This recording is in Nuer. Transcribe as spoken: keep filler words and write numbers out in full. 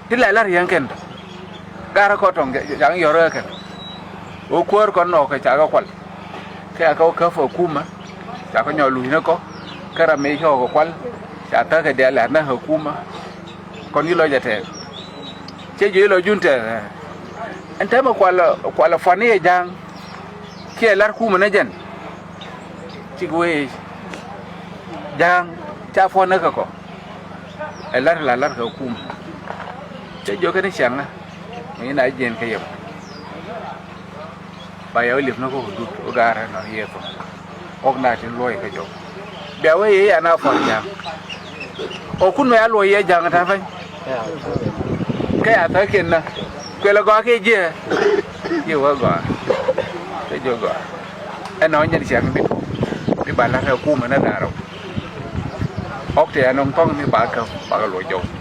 Ti lɛ lar yɛn kɛn tɔ. Garä kɔ tɔŋ ca ŋ yɔrä kɛn. Ɣöö kuäär kɔn nɔɔkɛ ca kɛ kual. Kɛ a kɛ wä käp ɛ kumä. Ca kɛ nyɔk luc ni kɔ. Kɛ ram mëë cɔɔk kɛ kual. Ca thäk kɛ diaal lar nä ɛ kumä. Kɔn yi lɔc ɛ tɛɛk. Cɛ jiö yi lɔc jun tɛɛk. Ɛn täämɛ kual, kual ɛ puan ni yɛ ja̱a̱ŋ. Kiɛ lar kumä ni jɛn. Cik wee ja̱a̱ŋ ca puɔ̱n ni kɛ kɔ. Ɛ lar la lar kɛ kum. Cɛ jiök kɛn i̱ ciaŋä mi na jiɛn kɛ yɛm. Ba yɛ wä liep ni kɔ kɛ dut wä ga̱a̱r ɛn ɔ yɛ thok. Ɣɔk na tin luɔ̱c kɛ jɔk. Bia wee yɛ yan a puɔ̱n ja̱a̱ŋ. Ɔ kun mɛ a luɔ̱c yɛ ja̱a̱ŋ ta̱a̱ pɛny. Kɛ a thäk kiɛn na kuɛl a gɔaa kɛ jiɛ. Yɛ wä gɔaa. Cɛ jiök gɔaa. Ɛn ɔ nyɛn ciaŋ mi mi ba lat a kum ɛn a da̱a̱r ɔ. Ɣɔk tɛ ɛn ɔ kɔŋ mi ba käp ba kɛ luɔ̱c jɔk.